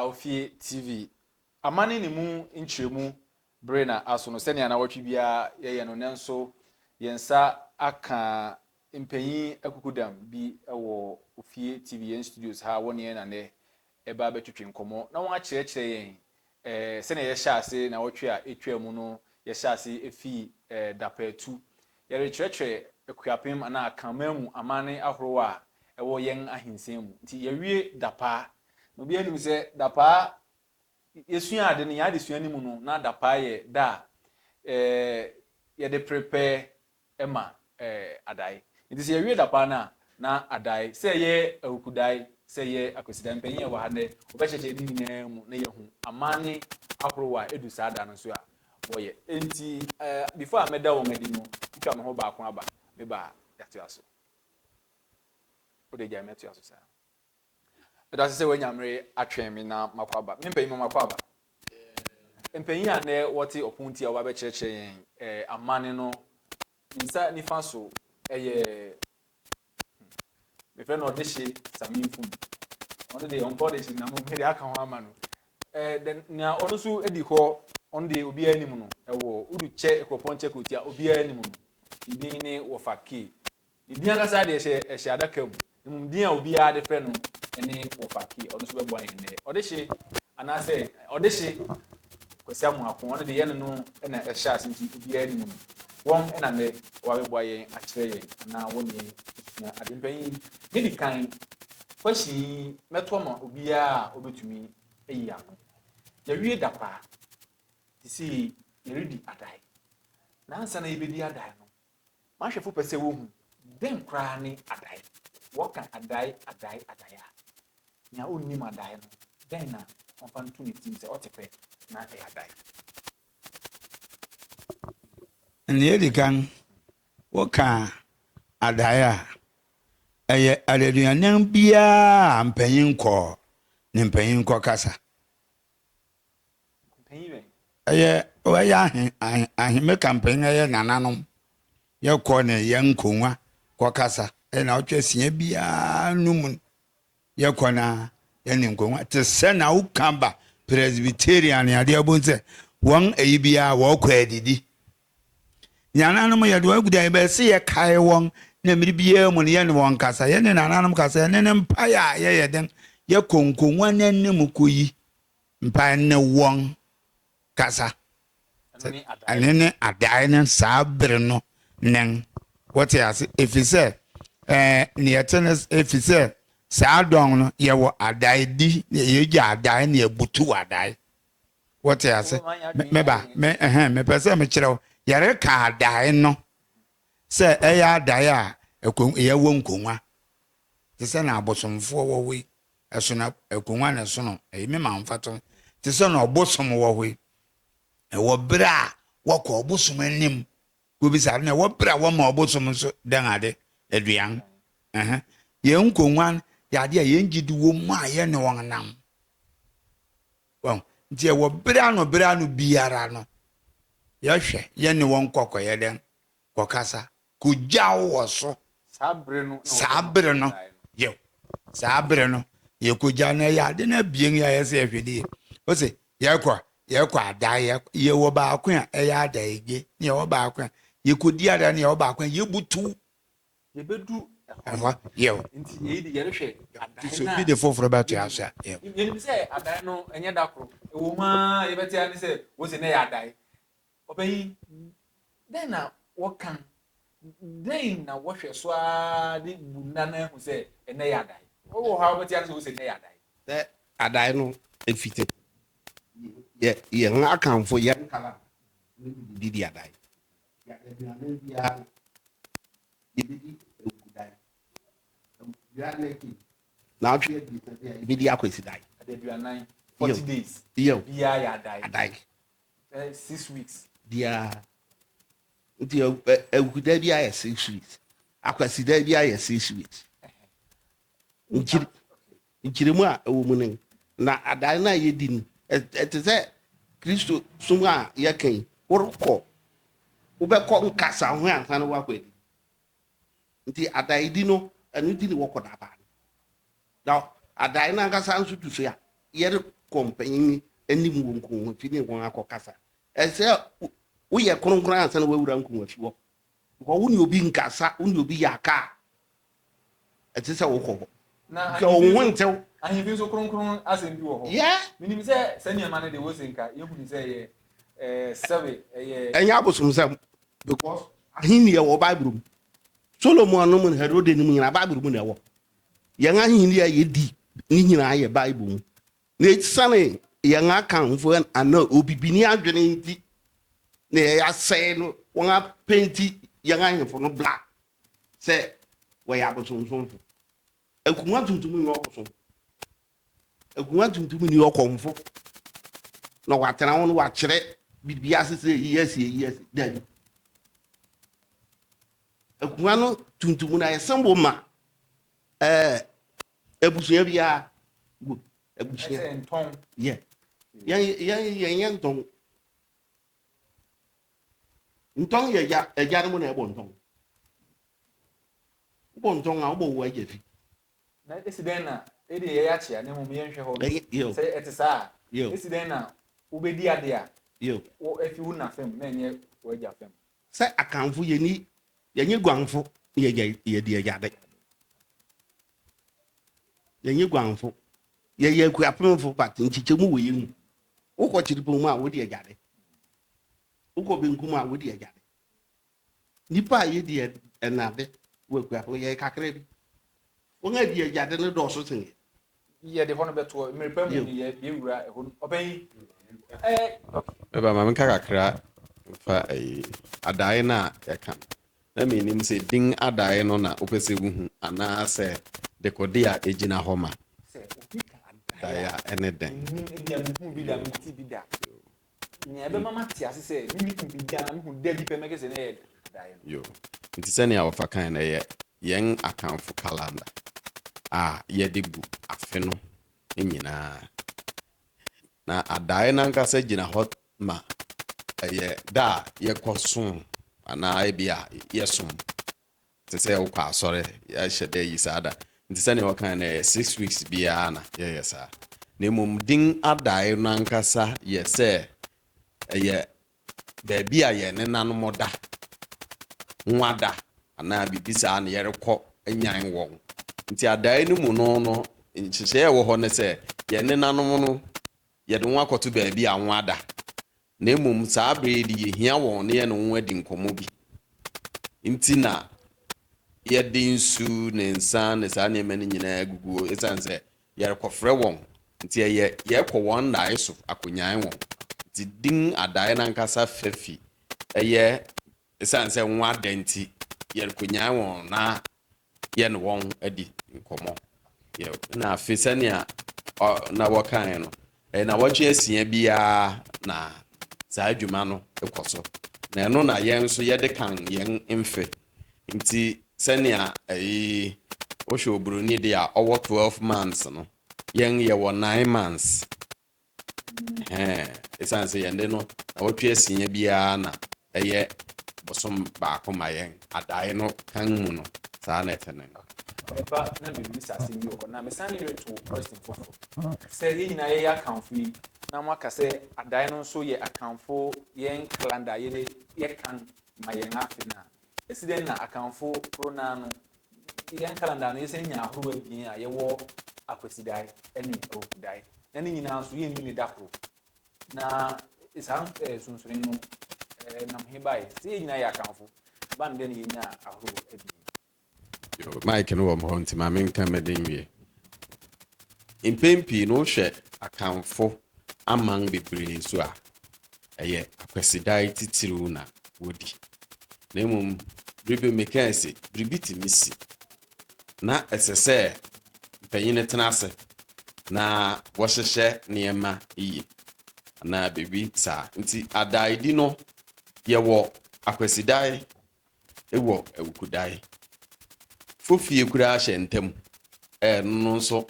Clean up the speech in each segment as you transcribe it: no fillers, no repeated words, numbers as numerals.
Ɛba Ofie TV. Amanne ne mu nkyerɛmu bere na aso no sɛnea nawɔtwe biara yɛyɛ no nanso yɛn nsa aka mpanyin akukudam bi wɔ Ofie TV yɛn studios ha wɔne yɛn na nnɛ ɛba abɛtwetwe nkɔmmɔ na wɔakyerɛkyerɛ yɛn sɛnea yɛhyɛɛ ase nnawɔtwe a etwaa mu no, yɛhyɛɛ ase fii dapɛatu. Yɛrekyerɛkyerɛ Akuapem anaa Akanman mu amanne ahorow a ɛwɔ yɛn ahensɛm mu. Nti yɛawie dapaa. Na obiara nim sɛ dapaa, yɛsua ade no, yɛn adesua no mu no, na dapaa yɛ da a yɛde prepare ma adae. Nti sɛ yɛwie dapaa no a, na adae, sɛ ɛyɛ awukudae, sɛ ɛyɛ akwasidae, mpanyin a ɛwɔ ha nnɛ, wɔbɛkyerɛkyerɛ ne nyinaa mu na yɛahu amanne ahorow a edu saa da no nso a wɔyɛ. Enti before a mɛda wɔn adi no, metwa me ho baako aba, meba a yɛatoa so. Wode gyae mɛtoa so saa. Meda ase sɛ woanya mmere atwɛn me na makɔ aba. Me mpanyin ma makɔ aba. Mpanyin a nnɛ wɔte ɔpon ti a wɔba bɛkyerɛkyerɛ yɛn amanne no, me nsa nifa so yɛ, mefrɛ no Ɔdehye Sami Mfum. Ɔno deɛ ɔmpɛ ɔdehye na mmom mede aka ho ama no. Nea ɔno nso di hɔ, ɔno deɛ obiara nim no, ɛwɔ Udu Kyɛ, Kuropɔn Kyɛ Kurotia, obiara nim no. Ne din ne Wɔfa Kay. Ne din ankasa deɛ ɛhyɛ ɛhyɛ adaka mu, na mmom din a obiara de frɛ no ne Wɔfa Key. Ɔno nso bɛboa yɛn nnɛ. Ɔdehye anaasɛ Ɔdehye Kwasi Amoako, ɔno deɛ yɛne no na ɛhyɛ ase nti obiara nim no. Wɔn na nnɛ wɔabɛboa yɛn akyerɛ yɛn anaa wɔne yɛn asua ade. Mpanyin, nea edi kan, question yi mɛto ama obiara a obetumi ayi ano. Yɛawie dapaa, seesei yɛredi adae. Na ansa na yɛbɛdi adae no, M'ahwɛfo pɛ sɛ wohu dɛn koraa ne adae. Wɔka adae, adae, adae a, nea onnim adae no, dɛn na ɔmfa nto ne tirim sɛ ɔte pɛ na ɛyɛ adae? Nea edi kan, woka adae a, ɛyɛ adaduanan biara a mpanyin kɔ ne mpanyin kɔkasa. Ɛyɛ ɛyɛ ahe ahe ahe meka mpanyin ɛyɛ nananom yɛkɔ ne yɛn nkonnwa kɔkasa ɛna ɔtwa sia biara no mu yɛkɔ na yɛne nkonnwa te sɛ na woka ba Presbyterian ne adeɛ bo sɛ wɔn ɛyi biara wɔkɔ adidi nananom yɛde wɔn aguda yɛbɛse yɛkae wɔn na mmere biara mu no yɛne wɔn kasa yɛne nananom kasa yɛne ne mpaeɛ a yɛyɛ den yɛkɔ nkonnwa no anim kɔyi Mpae ne wɔn kasa. Ɛno ne adae no saa bere no nen. Wote ase? Efisɛ, ɛɛ, nea ɛte ne, efisɛ saa dɔn no yɛwɔ adae di, yɛgya adae na yɛbutuw adae. Wote ase? Meba, me, ɛhɛn, mepɛ sɛ mekyerɛ wo, yɛreka adae no sɛ ɛyɛ adae a yɛwɔ nkongua, te sɛ na abosomfoɔ wɔ hɔ yi. Ɛsono akongua na ɛsono ɛyi me ma mfatoho te sɛ na ɔbosom wɔ hɔ yi. Ɛwɔ bere a wɔkɔ ɔbosom anim kɔbisa ade na ɛwɔ bere a wɔma ɔbosom nso dɛn ade aduan. Ɛhɛ. Yɛn nkongua yɛ ade a yɛn gyidi wɔ mu a yɛne wɔn nam. Wɔn nti ɛwɔ bere ano bere ano biara no yɛhwɛ yɛne wɔn kɔ kɔyɛ dɛn kɔkasa kogyaw wɔ so. Saa bere no na Saa bere no, yɛw. Saa bere no, yɛkogyaw na ɛyɛ ade no abien yɛ ayɛ sɛ yɛhwɛ die. Ose, yɛkɔ, yɛkɔ adae, yɛwɔ baako a ɛyɛ adaegye, ne yɛwɔ baako a yɛkɔdi adae, ne yɛwɔ baako a yɛbutuw. Yɛbɛdu ɛhɔ. Yɛw. Nti yɛyi de yɛrehwɛ adae no a. Obi de foforɔ bɛtoa so a. Yɛw. Yɛnim sɛ adae no ɛnyɛ da koro. Ɛwɔ mu ara yɛbɛte ara ne sɛ wose na ɛyɛ adae. Ɔpanyin, dɛn na wɔka? Dɛn na wɔhwɛ so ara de bu nna no ahu sɛ ɛnnɛ yɛ adae? Wowɔ hɔ a wobɛte ase sɛ wose nnɛ yɛ adae. Sɛ adae no efi tete yɛ yɛn Akanfo yɛn kala no bi de di adae. Yɛ aduane biara no yɛbɛdi awukudae. Awukudae no akyi naawɔtwe abiɛsa bi a yɛbɛdi akwasidae. Adaduanan, 40 days, biara yɛ adae. Adae. 6 weeks. Biara nti awukuda bi ayɛ 6 weeks, akwasida bi ayɛ 6 weeks. Nkyiri nkyirimu a ɛwɔ mu no na adae no a yɛdi no ɛte sɛ Kristo som a yɛka yi, worekɔ wobɛkɔ nkasa ho ansa na woakɔ adi. Nti adaedi no ɛno nti ne wɔkɔ dabaa no na adae no ankasa nso tu so a yɛre. kɔ mpanyin anim wɔ nkurofi ne wɔn akɔkasa. Ɛsɛ woyɛ kronkron ansa na woawura nkurofi hɔ. Because wo ne obi nkasa, wo ne obi yɛ aka a, ɛte sɛ wokɔ hɔ. Na Nka wo ho ntew. Ahemfi nso kronkron asɛm bi wɔ hɔ. Yeah. Menim sɛ saa nneɛma no de wose nka yɛhunu sɛ ɛyɛ ɛɛ sɛbe ɛyɛ. Ɛnyɛ abosomsɛm because ahenni ɛwɔ Bible mu. Solomon no mu ne Herode no mu nyinaa Bible mu na ɛwɔ. Yɛn ahenni a yɛdi ne nyinaa yɛ Bible mu. Na esiane yɛn Akanfo anaa obibini adwene nti na yɛasɛe no, wɔn apenti yɛn ahemfo no black sɛ wɔyɛ abosonsomfo. Akonnwa tuntum nyɛ ɔbosom. Akonnwa tuntum ni ɔkɔmfo. Na watena ho no wakyerɛ biribi ase sɛ eyi asi eyi asi. Dabi. Akonnwa no tuntum no ayɛ symbol ma ɛɛ abusua biara. Good. Abusua. Ɛsɛ ntɔn. Yɛ. Yɛn yɛn yɛn yɛ ntɔn. Ntɔn yɛ agya agya no mu na ɛbɔ ntɔn. Wobɔ ntɔn a wobɔ wo agya fi. Na esi dɛn na ɛde yɛyɛ akyea na mmom yɛnhwɛ hɔ no. Sɛ ɛte saa a, esi dɛn na wobɛdi ade a wo afi wo na fam na ɛnyɛ w'agya fam? Sɛ Akanfo yɛni yɛnyɛ guanfo yɛgya yɛdi agyade. Yɛnyɛ guanfo. Yɛyɛ akuapemfo but nkyekyɛmu wɔ yɛn mu. Wokɔ kyerepɔn mu a wodi agyade. Wokɔ benkum a wodi agyade. Nipa a yɛdi ɛnade wɔ akuapem yɛyɛ kakra bi. Wɔn a di agyade no dɔɔso sen yɛ. Yɛde hɔ no bɛtoɔ mmere pa mu ni yɛ yɛwura ɛhɔ no ɔbɛn ɛɛ. Meba ma menka kakra mfa ɛyi adae no a yɛka no. Na mennim sɛ din adae no na wopɛ sɛ wuhu anaasɛ dekode a egyina hɔ ma Sɛ obi ka adae a, ɛne dɛn? Mennim, ebia mehu bi da, mente bi da. Nea ɛbɛma mate ase sɛ me mehu biribi anaa mehu da bi pɛ mɛka sɛ na ɛyɛ adae no. Yo. Nti sɛnea wɔfa kae no, ɛyɛ yɛn Akanfo kalanda a yɛde bu afe no nyinaa. Na adae no ankasa gyina hɔ ma ɛyɛ da a yɛkɔsom anaa ebia yɛsom te sɛ wokɔ asɔre yɛahyɛ da yi saa da. Nti sɛnea wɔkae no ɛyɛ 6 weeks biara na yɛyɛ saa. Na mmom din adae no ankasa yɛ sɛ ɛyɛ baabi a yɛn nenanom da nwada anaa biribi saa na yɛrekɔ nyan wɔn. Nti adae no mu no nhyehyɛeɛ a ɛwɔ hɔ ne sɛ yɛn nenanom no yɛde wɔn akɔto baabi a wɔn ada. Na mmom saa bere yi de yɛhia wɔn na yɛne wɔn adi nkɔmmɔ bi. Nti na yɛde nsu ne nsa ne saa nneɛma no nyinaa gugu ɛsiane sɛ yɛrekɔfrɛ wɔn. Nti ɛyɛ yɛrekɔ wɔn nnae so akɔnyan wɔn. Nti din adae no ankasa fa fi ɛyɛ ɛsiane sɛ wɔn ada nti yɛrekɔnyan wɔn na yɛne wɔn adi nkɔmmɔ. Yɛ na afei sɛnea na wɔkae no ɛyɛ na wɔtwe asia biara na saa adwuma no kɔ so. Na ɛno na yɛn nso yɛde kan yɛn mfe. Nti sɛnea ɛyi wohwɛ oburoni de a ɔwɔ 12 months no, yɛn yɛwɔ 9 months. Ɛhɛn, ɛsiane sɛ yɛn de no na wɔtwe asia biara na ɛyɛ bosom baako ma yɛn adae no kan mu no saa na ɛte no. Ɛba na mebisa asɛm bi wɔ hɔ na mesan reto question foforɔ sɛ yɛn nyinaa yɛyɛ Akanfo yi na moaka sɛ adae no nso yɛ Akanfo yɛn calendar yɛde yɛkan ma yɛn afe no a, ɛsi dɛn na Akanfo koro naa no yɛn calendar no yɛsɛ nya ahorow abien a yɛwɔ Akwasidae ne Awukudae na ne nyinaa nso yɛnni ne da koro na saa nsonsonoe no nam he baeɛ sɛ yɛn nyinaa yɛ Akanfo ba no dɛn na yɛnya ahorow abien? Mike no wɔ hɔ nti ma menka mede nwie. Mpɛn pii no wohwɛ Akanfo aman bebree so a ɛyɛ Akwasidae titiriw na wodi. Na mmom bere bi mekaa se biribi tumi si na ɛsɛ sɛ mpanyin tena ase na wɔhyehyɛ nneɛma yie anaa biribi saa. Nti adaedi no yɛwɔ Akwasidae wɔ Awukudae. Fofie koraa hyɛ ntam. Ɛno no nso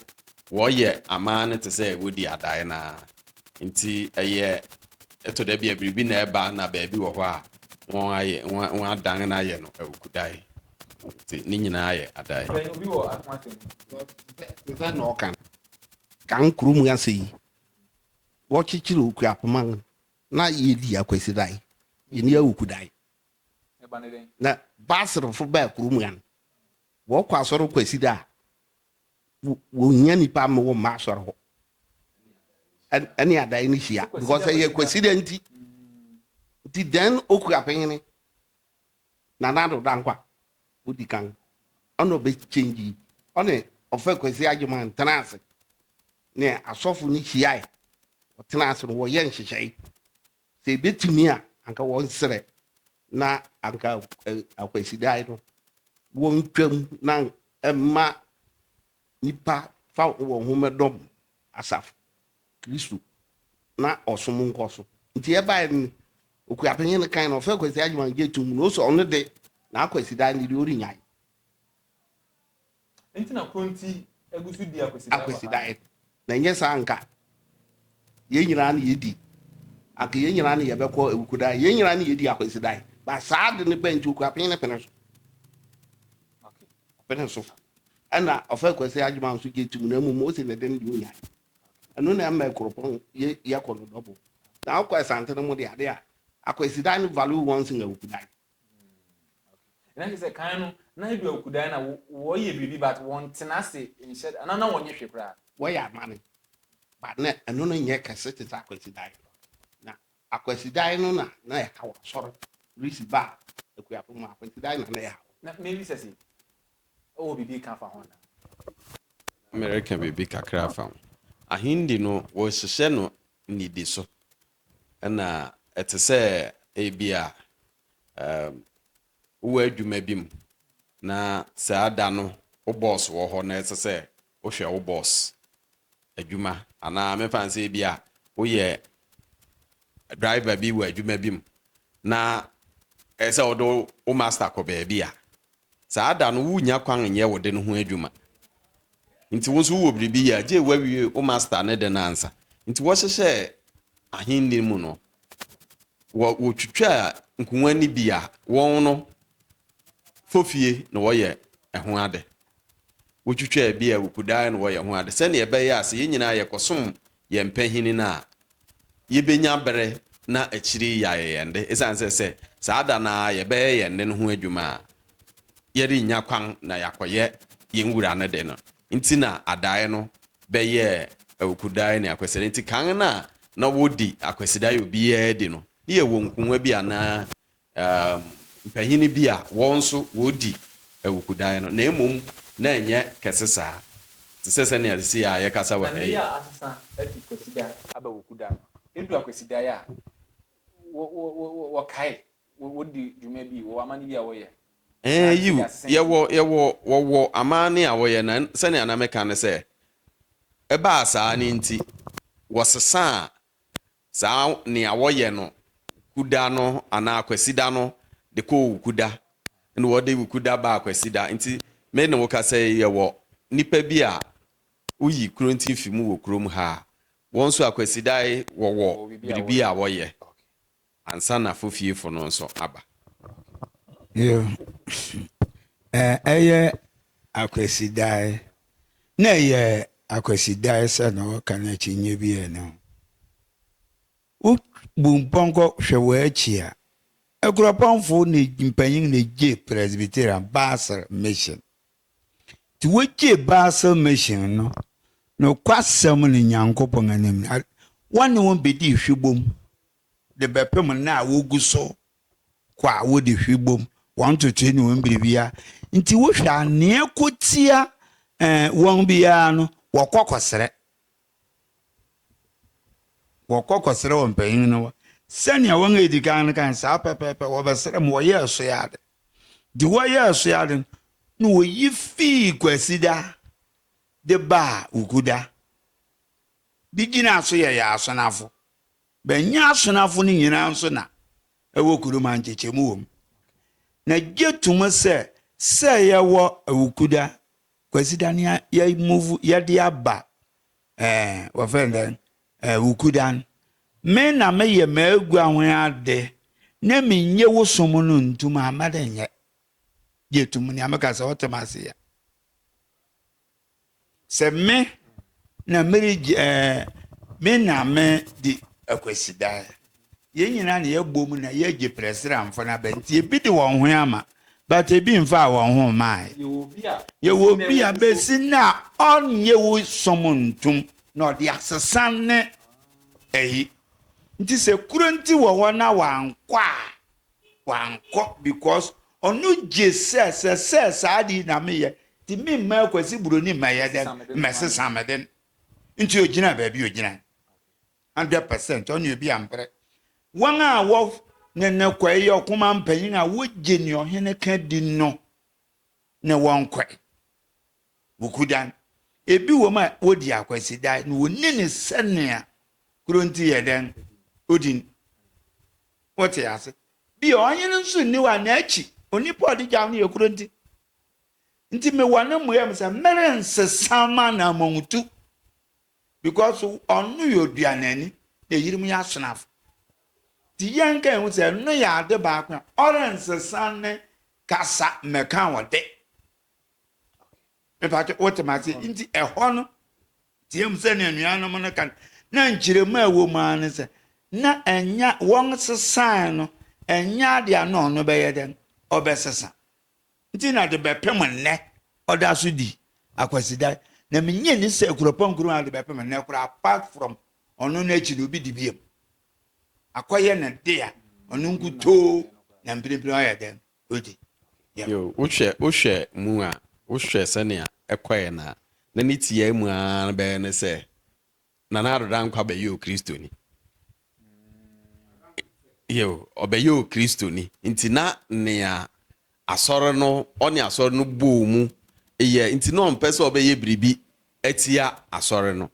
wɔyɛ aman no te sɛ wodi adae naa. Nti ɛyɛ ɛtɔ da bi a biribi na ɛba na baabi wɔ hɔ a wɔn ayɛ wɔn adan no ayɛ no Awukudae. Nti ne nyinaa yɛ adae. Obi wɔ ako asɛm. Sɛ na ɔka no kan kurom ase yi. Wɔkyekyere Okuapoma no, na yɛdi Akwasidae, yɛnni Awukudae. Na Baserfo baa kurom ha no, wɔkɔ asɔre Kwasida a, wɔhia nipa ma wɔmma asɔre hɔ. Ɛne adae no hyia because ɛyɛ Kwasida nti. Nti then Okuapehene Nana Addo Dankwa odi kan ɔna ɔbɛ change ɔne Ɔfɛ Kwasi Agyeman tena ase ne asɔfo no hyiae wɔtena ase no wɔyɛ nhyehyɛe sɛ ebetumi a anka wɔnsrɛ na anka Akwasidae no wɔntwam na ɛma nipa fa wɔn ho mɛdɔm asafo Kristo na ɔsom nkɔ so. Nti ɛbae no Okuapanyin no kan no ɔfɛ Kwasi Agyeman gye tom na ose ɔno de n'Akwasidae no deɛ ɔrennyae. Nti na Kronti gu so di Akwasidae wɔ ha. Akwasidae. Na ɛnyɛ saa anka yɛn nyinaa na yɛdi. Anka yɛn nyinaa na yɛbɛkɔ Awukudae. Yɛn nyinaa na yɛdi Akwasidae. Ba saa de no bɛn nti Okuapanyin no pene so. Ɔpene so. Ɛna ɔfɛ Kwasi Agyeman nso gye tom na mmom ose ne de no deɛ ɔnyae. Ɛno na ɛma kuropɔn yɛ yɛkɔ no dɔbo. Na wokɔ Asante no mu de ade a, Akwasidan no value wɔn sen Awukudan. Na kyerɛ sɛ kan no, na edu Awukudan na wɔyɛ biribi but wɔntena ase nhyɛ anaa na wɔnyɛ hwee koraa. Wɔyɛ amane but na ɛno no nyɛ kɛse te sɛ Akwasidan no. Na Akwasidan no na na ɛhaw asɔre resi ba Akuapem mu. Akwasidan na na ɛhaw. Na mebisa se, Wowɔ biribi ka fa ho anaa? Mereka biribi kakra afa ho. Ahenni no, wɔhyehyɛ no nnidiso. Ɛna ɛte sɛ ebia wowɔ adwuma bi mu na saa da no wo bɔs wɔ hɔ na ɛsɛ sɛ wohwɛ wo bɔs adwuma anaa memfa no sɛ ebia woyɛ driver bi wɔ adwuma bi mu na ɛsɛ sɛ wode wo master kɔ baabi a, Saa da no, wunnya kwan nyɛ wo de no ho adwuma. Nti wo nso wowɔ biribi yɛ a, gye woawie wo master no de no ansa. Nti wɔhyehyɛɛ ahenni mu no, wɔ wɔtwitwaa nkonwa no bi a wɔn no fofie na wɔyɛ ɛho ade. Wotwitwaa bi a wukudae na wɔyɛ ho ade sɛnea ɛbɛyɛ a sɛ yɛn nyinaa yɛkɔsom yɛn panyin no a, yebenya bere na akyiri yi yɛayɛ yɛn de. Esiane sɛ sɛ saa da no ara yɛbɛyɛ yɛn de no ho adwuma a, yɛrennya kwan na yɛakɔyɛ yɛn wura no de no nti na adae no bɛyɛɛ Awukudae ne Akwasidae. Enti kan no a na wodi Akwasidae a obiara di no, na yɛwɔ nkoa bi anaa mpanyin bi a wɔn nso wɔredi awukudan no, na mmom na ɛnyɛ kɛse saa, te sɛ sɛnea seesei a yɛkasa wɔ Na ha yi. nea asesa afi Kwasida aba Wukuda no, edu Akwasida a, wɔkae, wɔdi dwuma bi, wɔwɔ amanne bi a wɔyɛ. Ɛɛ, Anaa yiw, sɛnea asesa nti. yɛwɔ, yɛwɔ, wɔwɔ amanne a wɔyɛ, na sɛnea na meka no sɛ, ɛbaa saa no nti, wɔsesaa Saa nea wɔyɛ no Kuda no anaa Kwasida no de kɔɔ Wukuda, ɛna wɔde Wukuda baa Kwasida. Nti me ne wo kasa yi, yɛwɔ nnipa bi a woyi Kurontin fi mu wɔ kurom ha a, wɔn nso Akwasida yi wɔwɔ biribi a wɔyɛ ansa na Fofiefo no nso aba. Yo, ɛyɛ Akwasidae. Na ɛyɛ Akwasidae sɛ na ɔka no akyinnye biara nni ho. Wobu mpɔnkɔ hwɛ w'akyi a, Akuropɔnfo ne mpanyin na egyee Presbyterian Basel Mission. Nti wogyee Basel Mission no, nokwasɛm ne Nyankopɔn anim no, wɔne wɔn bedii hwebom de bɛpem nnɛ a wogu so kɔ a wode hwi bom, wɔn ntotoe ne wɔn biribiara. Nti wohwɛ a, nea ɛkɔtia eh, wɔn biara no, wɔkɔ kɔsrɛ. Wɔkɔ kɔsrɛ wɔn panyin no hɔ. Sɛnea wɔn a edi kan no kan saa pɛpɛɛpɛ, wɔbɛsrɛ ma wɔyɛɛ so yɛ ade. De wɔyɛɛ so yɛ ade no, na wɔyi fii Kwasida de baa Wukuda. De gyinaa so yɛ yɛ asonafo. Bɛnyɛ asonafo no nyinaa nso na ɛwɔ kurom a nkyekyɛmu wɔ mu. Na gye tom sɛ sɛ yɛwɔ Awukuda, Kwasida ne yɛ move yɛde aba ɛɛ wɔfrɛ no dɛn ɛɛ Wukuda no. Me na meyɛ m'agua ho ade na menyɛ wo som no ntum a mɛde nyɛ. Gye tom nea meka sɛ wote m'ase a. Sɛ me na meregye ɛɛ. Me na me di Akwasidae. Yɛn nyinaa na yɛbɔ mu na yɛgye prɛsramfo no aba nti ebi de wɔn ho ama but ebi mfaa wɔn ho mmae. Yɛwɔ obi a bɛsi nnɛ a ɔnnye wo som ntom na ɔde asesa ne ayi. Nti sɛ kuro nti wɔ hɔ na wankɔ a, wankɔ because ɔno gye sɛ sɛ sɛ saa ade yi na meyɛ nti memma Akwasi Buroni mmɛyɛ dɛn mmɛsesa me den. Nti ogyina baabi ogyina. 100% ɔne obi ampere. Wɔn a wɔ ne ne kɔe yɛ ɔkoma mpanyin a wogye nea ɔhene ka di no ne wɔn kɔe. Wukudan. Ebi wɔ mu a wodi akwasidae na wonni ne sɛnea kuro nti yɛ dɛn odi no. Wote ase? Bi a ɔhene nso nni hɔ a n'akyi onipa a ɔde gyaw no yɛ kuro nti. Nti mewɔ ne mmoa mu sɛ merensesa m'anammɔntu because ɔno yɛ oduanani na eyinom yɛ asonafo. Nti yɛnka ehu sɛ ɛno yɛ ade baako a ɔrensesa ne kasa mmɛka wɔ de. Mepatwe wote ma ase nti ɛhɔ no tie mu sɛnea anuanom no ka no na nkyerɛmu a ɛwɔ mu ara ne sɛ na ɛnya wɔn sesae no ɛnyɛ ade a na ɔno bɛyɛ dɛn ɔbɛsesa. Nti na de bɛpem nnɛ ɔda so di Akwasidae. Na minnye nni sɛ Akuropɔn kurom a de bɛpem nnɛ koraa apart from ɔno no akyi no obi di biom. Akɔyɛ ne dea, ɔno nkutoo na mprempren ɔyɛ dɛn? Odi. Yeah. Yo, wohwɛ wohwɛ mu a, wohwɛ sɛnea ɛkɔe no a, na ne tiaa mu ara bɛyɛ ne sɛ Nana Addo Dankwa bɛyɛ Okristoni. Yo, ɔbɛyɛ Okristoni. Nti na nea asɔre no, ɔne asɔre no bɔɔ mu yɛ nti na ɔmpɛ sɛ ɔbɛyɛ biribi atia asɔre no.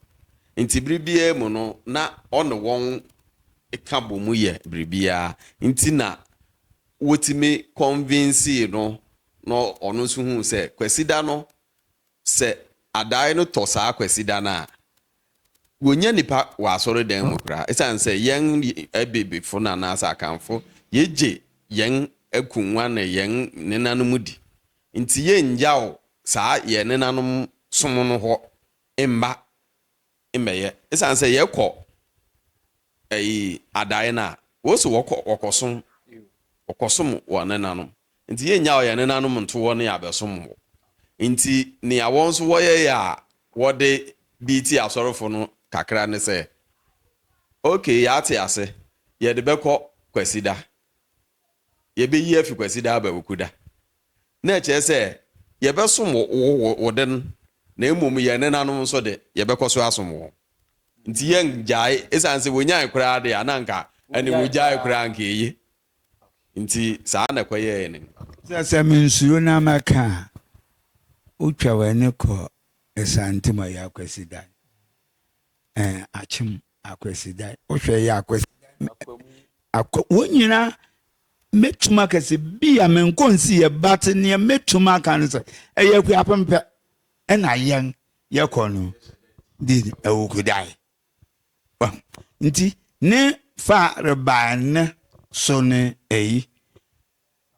Nti bere biara mu no, na ɔne wɔn ka bɔ mu yɛ biribiara. Nti na wotumi kɔnvinsii no na ɔno nso huu sɛ Kwasida no Sɛ adae no tɔ saa Kwasida no a, wonnya nnipa wɔ asɔredan mu koraa. Esiane sɛ yɛn Abibifo no anaasɛ Akanfo, yegye yɛn akongua ne yɛn nenanom di nti, yennyaw saa yɛn nenanom som no hɔ mma mmɛyɛ. Esiane sɛ yɛkɔ ɛyi adae no a, wose wɔkɔ wɔkɔsom wɔkɔsom wɔn nenanom. Nti yɛnnyaw yɛn nenanom nto hɔ ne yɛabɛsom wɔ. Nti nea wɔn nso wɔyɛeɛ a wɔde biitii asɔrefo no kakra ne sɛ, Ok, yɛate ase, yɛde bɛkɔ Kwasida. Yɛbɛyi afi Kwasida aba Wukuda. Na ɛkyerɛ sɛ yɛbɛsom wo wo wo de no, na mmom yɛn nenanom nso de, yɛbɛkɔ so asom wɔn. Nti yɛngyae, esiane sɛ wɔnyae koraa de a, na anka ɛne wɔgyae koraa anka eye. Nti saa na ɛkɔyɛɛ no. Sɛ sɛ mensuro na mɛka a, wotwa w'ani kɔ Esantim ɔyɛ Akwasidae, ɛɛ Akyem Akwasidae, wohwɛ yɛ Akwasidae, akɔ wɔn nyinaa mɛtum aka sɛ bi a menkɔ nsi yɛ but neɛ mɛtum aka no sɛ ɛyɛ Akuapem pɛ ɛna yɛn yɛkɔ no di Awukudae. Nti ne fa reba ne so ne eyi.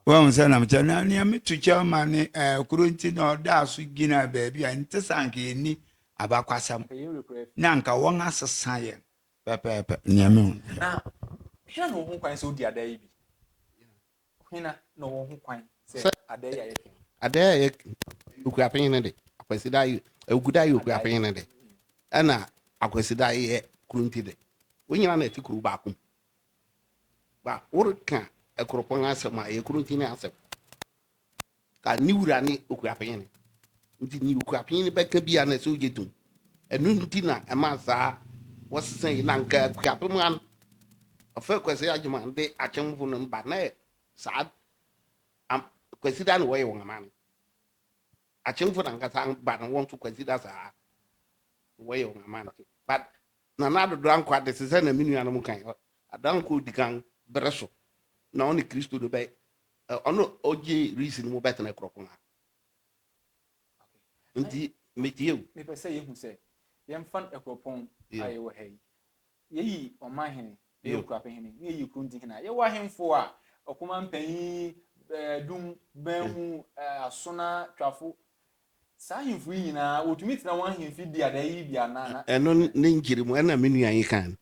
Wahu sɛ na mekyɛ na nea metu kyɛw ma ne ɛɛ kuro nti na ɔdaa so gyina baabi a nte sɛ anka yɛnni abakwasɛm na anka wɔn asesa yɛn pɛpɛɛpɛ nea mehu. Na hena na ɔwɔ ho kwan sɛ odi adaa yi bi? Hena na ɔwɔ ho kwan sɛ adaa yi a yɛka yi? Adaa a yɛka yi, Okuapɛn no de, Akwasida yɛ, Awukuda yɛ Okuapɛn no de, ɛna Akwasida yɛ Kurunti de. Wɔn nyinaa na ɛte kuro baako mu. Ba woreka Akuropɔn asɛm a, ɛyɛ Kurunti ne asɛm. Ka ne wura ne Okuapɛn no. Nti ne Okuapɛn no bɛka bi a na ɛsɛ ogye tom. Ɛno nti na ɛma saa wɔsesa yi na nka Akuapem ano. Ɔfɛ Kwasi Agyeman de akyemfo no ba na saa Kwasida na wɔyɛ wɔn amane. Akyemfo na ankasa ba no wɔn nso Kwasida saa wɔyɛ wɔn amane. But Nana Addo Dankwa de te sɛ na me nuanom kan Dankwa odi kan bere so na ɔne Kristo no bɛ ɔno ɔgye risi no mu bɛtena kuropɔn ha. Nti metie o. Mepɛ sɛ yɛhu sɛ yɛmfa kuropɔn a yɛwɔ ha yi Yɛyi ɔmanhene, yɛyi okurapehene, ne yɛyi kurontihene a, yɛwɔ ahemfo a, ɔkoma mpanyin, dum, banhu, asona, twafo. Saa ahemfo yi nyinaa, wɔtumi tena wɔn ahemfi di adae yi bi anaa? Na. Ɛno ne nkyeremu, ɛna me nua yi kan no.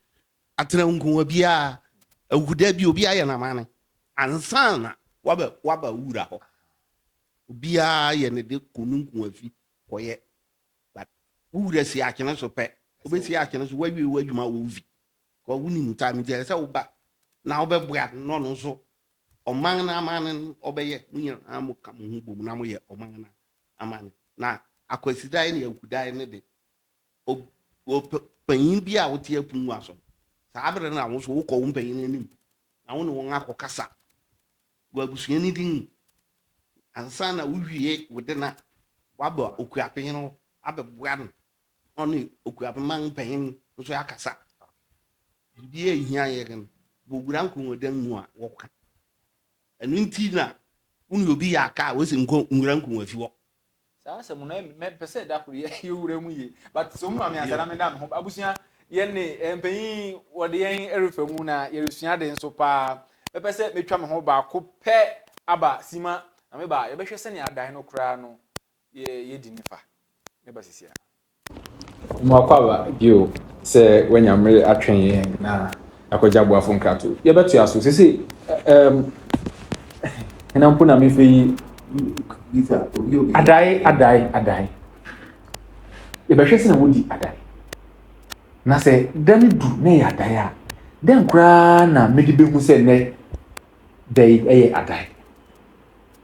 Atena nkoa biara, awukuda bi, obiara yɛ n'amanne ansa na waba waba wura hɔ. Obiara yɛ ne de kɔ ne nkoa fi kɔyɛ. But wo wura si akyene so pɛ, wobɛsi akyene so, woawie w'adwuma wɔ wo fi. Kɔ wonim time nti ɛsɛ sɛ woba na wobɛboa no na ɔno nso ɔman no amanne no ɔbɛyɛ. Mo nyinaa moka mo ho bom na moyɛ ɔman no amanne. Na Akwasidae ne Awukudae no de, panyin bi a wote apongua so no, saa bere no na wo nso wokɔ wo mpanyin anim na wo ne wɔn akɔkasa wɔ abusua no din mu ansa na wowie wo de na woaba okuapanyin hɔ abɛboa no na ɔne okuapeman mpanyin nso akasa. Biribi a ehia yɛn no, wɔwura nkongɔdan mu a wɔka. Ɛno nti na wo ne obi yɛ aka a wose nkɔ nwura nkongua fi hɔ. Saa asɛm no mɛpɛ sɛ da koro yɛ yɛwura mu yie, but sɛ ɔmu ma me ansa na meda me ho. Abusua, yɛn ne eh, mpanyin wɔde yɛn refa mu na yɛresua ade nso paa. Mɛpɛ sɛ metwa me ho baako pɛ aba sima na meba a yɛbɛhwɛ sɛnea adae no koraa no yɛ yɛdi ne fa. Meba sisi a. Mmoakwaaba bio sɛ wanya mmere atwɛn yɛn na akɔgye aboafo nkrato. Yɛbɛtoa so. Sese ɛɛm hena mpo na mefa yi adae adae adae. Yɛbɛhwɛ sɛ na wodi adae. Na sɛ da no du na ɛyɛ adae a, dɛn koraa na mede behu sɛ nnɛ da yi ɛyɛ adae?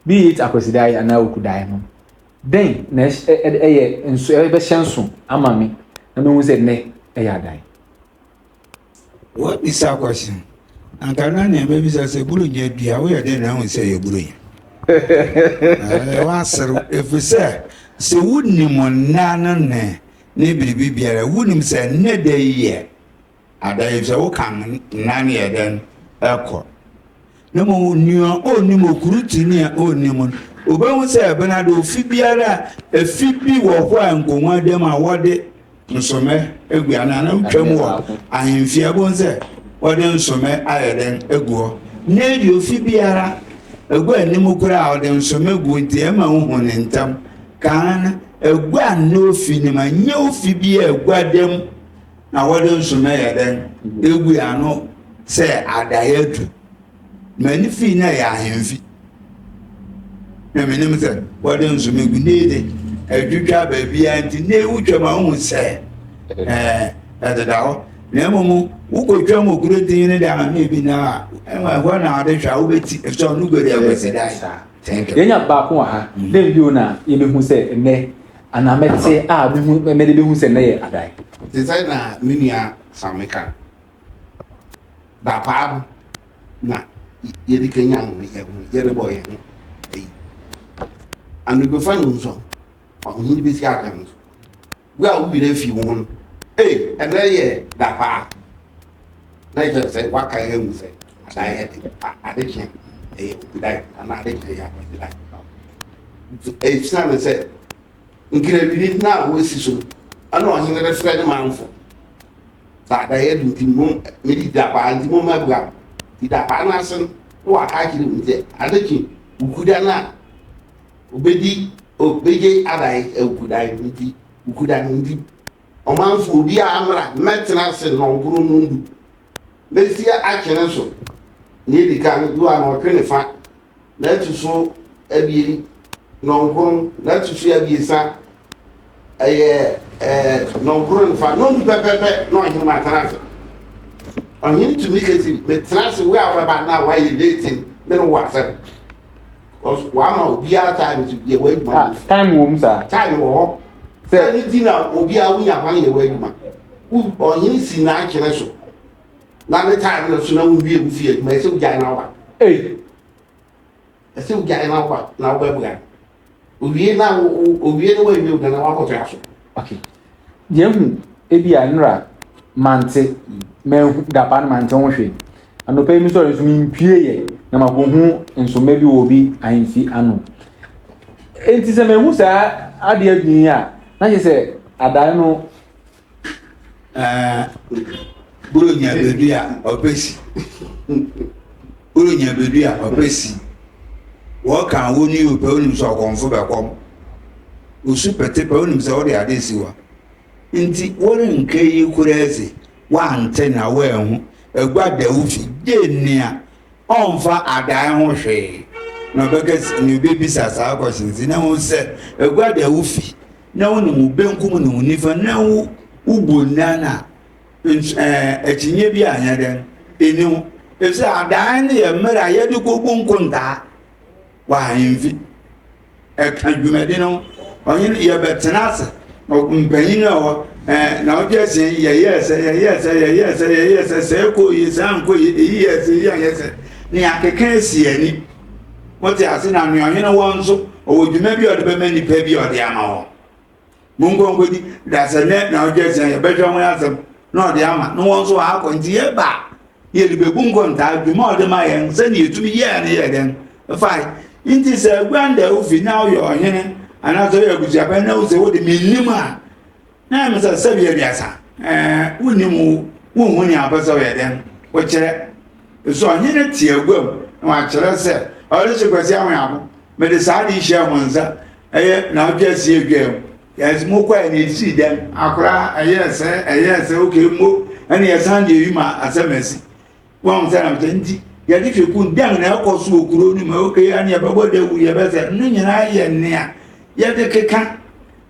Be it Akwasidae anaa Okudae no, dɛn na ɛyɛ nso ɛbɛhyɛ nso ama me na mehu sɛ nnɛ ɛyɛ adae? Woabisa question. Anka na nea mɛbisa sɛ Buronya dua woyɛ dɛn na ahu sɛ ɛyɛ Buronya? Woaserew efisɛ sɛ wonim nna no ne ne biribi biara wonim sɛ nnɛ da yi yɛ Ada efisɛ wo kan nna no yɛ dɛn? Ɛkɔ. Na mmom nea onnim okurutini a onnim no, obehu sɛ ɛbena de ofi biara a efi bi wɔ hɔ a nkongua da mu a wɔde nsomɛ agu anaa na wotwam wɔ ahemfie a wobɛhu sɛ wɔde nsomɛ ayɛ dɛn agu hɔ. Na edi ofi biara agua anim koraa a wɔde nsomɛ gu nti ɛma wohu ne ntam. Kan no, agua nna ofi no mu, ɛnyɛ ofi bi a agua da mu. Na wɔde nsoma yɛ dɛn? Egui ano sɛ adae adu. M'ani fii na ɛyɛ ahemfi. Na menim sɛ wɔde nsoma gu ne de adwidwa baabiara nti na ewu twam a wohu sɛ ɛɛ ɛdeda hɔ. Na mmom wokɔtwam wɔ kuro din no de ama na ebi na a ɛhɔ na wɔde hwɛ a wobɛti efisɛ ɔno guadi akwasi dae. Thank you. Yɛnya baako wɔ ha. Mm. Dɛn bio na yɛbɛhu sɛ nnɛ anaa mɛte a mehu mɛde bɛhu sɛ nnɛ yɛ adae. Te sɛ na me nua Same ka dapaa no na yɛde kanyan yɛn ho yɛde bɔ yɛn ho ayi anodwofa no nso ɔhene bɛsi aka no so Wo a wo werɛ fi wo ho no, ei, ɛnnɛ yɛ da paa. Na ɛkyerɛ sɛ woakae ahu sɛ adaeɛ de, ade kye a ɛyɛ Okudae anaa ade kye a ɛyɛ Akwasidae. Nti ɛsiane sɛ nkrawiri no a wɔasi so no, ɛna ɔhene refrɛ ne manfo sɛ adaeɛ de nti mom mede da paa nti momma abua. Nti da paa no ase no, na waka akyerɛ mu sɛ ade kye Okuda no a Obedi obegye adae awukudan no nti wukuda no nti ɔmanfo obiara mmra mmɛtena ase nnɔnkron nnɔndu mɛsi akyene so nea edi kan du a na ɔtwe ne fa na ɛto so abien nnɔnkron na ɛto so abiɛsa ɛyɛ ɛɛ nnɔnkron ne fa nnɔndu pɛpɛpɛ na ɔhene ma atena ase ɔhene tumi kesi metena ase wo a wɔbɛba na wayɛ late me ne wɔ asɛm. Because wama obiara time to yɛ w'adwuma. Ah, time wɔ mu saa. Time wɔ hɔ. Sɛ ne ti na obiara wonya kwan yɛ w'adwuma. Ɔhene si n'akyerɛ so. Na ne time no so na wowie wo fie adwuma ɛsɛ wogyae na woba. Ei. Ɛsɛ wogyae na woba na wobɛboa. Owie na owie na wawie wo na wakɔtoa so. Okay. Yɛhu ebi a nnora mante manhu dapa no mante ho hwee. Anɔpa yi mesɔre nso mempue yɛ na makɔhu nsoma bi wɔ obi ahemfi ano. Enti sɛ mahu saa adeɛ abien yi a, na kyerɛ sɛ adae no. Ɛɛ, Buronya bɛdu a ɔpɛ si. Buronya bɛdu a ɔpɛ si. Wɔka wo ne opɛ wonim sɛ ɔkɔmfo bɛkɔm. Osu pɛte pɛ, wonim sɛ wode ade si hɔ a, nti worenka yi koraa se woante na woanhu. Agua da wo fi, gye nea ɔmfa adae ho hwee na ɔbɛka nea obebisa saa questions yi na hu sɛ agua da wo fi na wonim wo benkum ne wo nifa na wo wobu nnan a ɛɛ akyinnye bi anyɛ dɛn ɛni ho efisɛ adae no yɛ mmerɛ a yɛde kɔbu nkontaa wɔ ahemfi. Ɛka dwumadi no ho. Ɔhene, yɛbɛtena ase. Mpanyin a ɛwɔ ɛɛ naawɔtwe asia yi, yɛyɛɛ sɛ, yɛyɛɛ sɛ, yɛyɛɛ sɛ, yɛyɛɛ sɛ, sɛ ɛkɔ yie, sɛ ankɔ yie, eyi yɛɛ sɛ, eyi anyɛ sɛ. Na yɛakeka asi ani. Wote ase? Na nea ɔhene wɔ nso, ɔwɔ dwuma bi a ɔde bɛma nnipa bi a ɔde ama wɔn. Monkɔ nkɔdi da sɛ nnɛ na ɔgye asia yɛbɛhwɛ ho asɛm na ɔde ama na wɔn nso wɔakɔ nti yɛba a yɛde bɛbu nkontaa dwuma a ɔde ma yɛn sɛdeɛ yɛtumi yɛɛ no yɛɛ dɛn fae nti sɛ aguan da wofi na woyɛ ɔhene anaasɛ woyɛ abusuapɛn na wo sɛ wode mennim a na ɛmɛ sɛ sɛbi 30 ɛɛ wonnim wo wonhu nea wopɛ sɛ woyɛ dɛn wokyerɛ so ɔhene te agua mu na wakyerɛ sɛ ɔrehye Kwasi Ahoyabo mede saa de hyɛ mo nsa Ɛyɛ naawɔtwe asia atwa mu. Yɛs mo kɔɛ na esii dɛn? Akora ɛyɛɛ sɛ ɛyɛɛ sɛ okay mo ɛna yɛsan de eyi ma asɛm asi. Wɔn sɛ na sɛ nti yɛde hwɛ kun dɛn na ɛkɔ so wɔ kuro no mu okay ɛna yɛbɛbɔ dawuru yɛbɛsɛ no nyinaa yɛ nea yɛde keka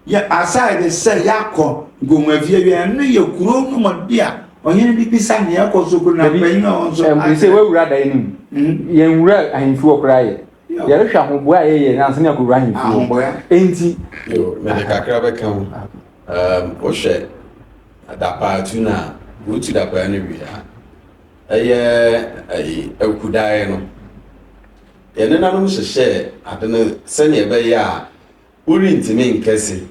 yɛ aside sɛ yɛakɔ nkonnwafie wie ɛno yɛ kuro no mu de a ɔhene de bisa nea ɛkɔ so kuro na mpanyin a wɔn nso. Ɛm sɛ wawura dan no mu yɛn wura ahemfi wɔ koraa yɛ. Yɛrehwɛ ahoboa a yɛyɛ nansa ne akɔwura ahemfie hɔ. Enti. Yo, mede kakra bɛka ho. Um, wohwɛ adapaatu no a, wotu dapaa no wie a, ɛyɛ ɛyi akudaeɛ no. Yɛn nenanom hyehyɛɛ ade no sɛnea ɛbɛyɛ a worentumi nkɛ se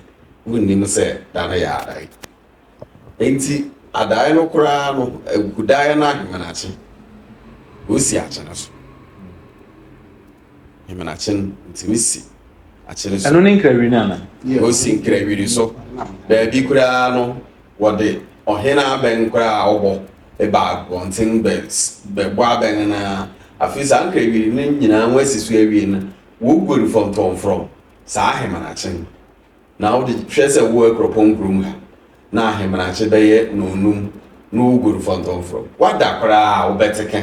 wonnim sɛ da no yɛ adae. Enti adae no koraa no, agudaeɛ no ahemenakye, wosi akye no so. Hemenakye no, ntumi si akye no so. Ɛno ne nkrawiri no ana? Wosi nkrawiri so. Baabi koraa no, wɔde ɔhene abɛn koraa a ɔbɔ ba abɔnten bɛbɔ abɛn no ara. Afei saa nkrawiri no nyinaa wɔasi so awie no, woguare fɔntɔmfrɔm saa ahemenakye no. Na wode hwɛ sɛ wo akuropɔn kurom ha na ahemanakye bɛyɛ nnɔnnum na woguru fɔntɔmfrɔm. Woada koraa a wobɛte ka.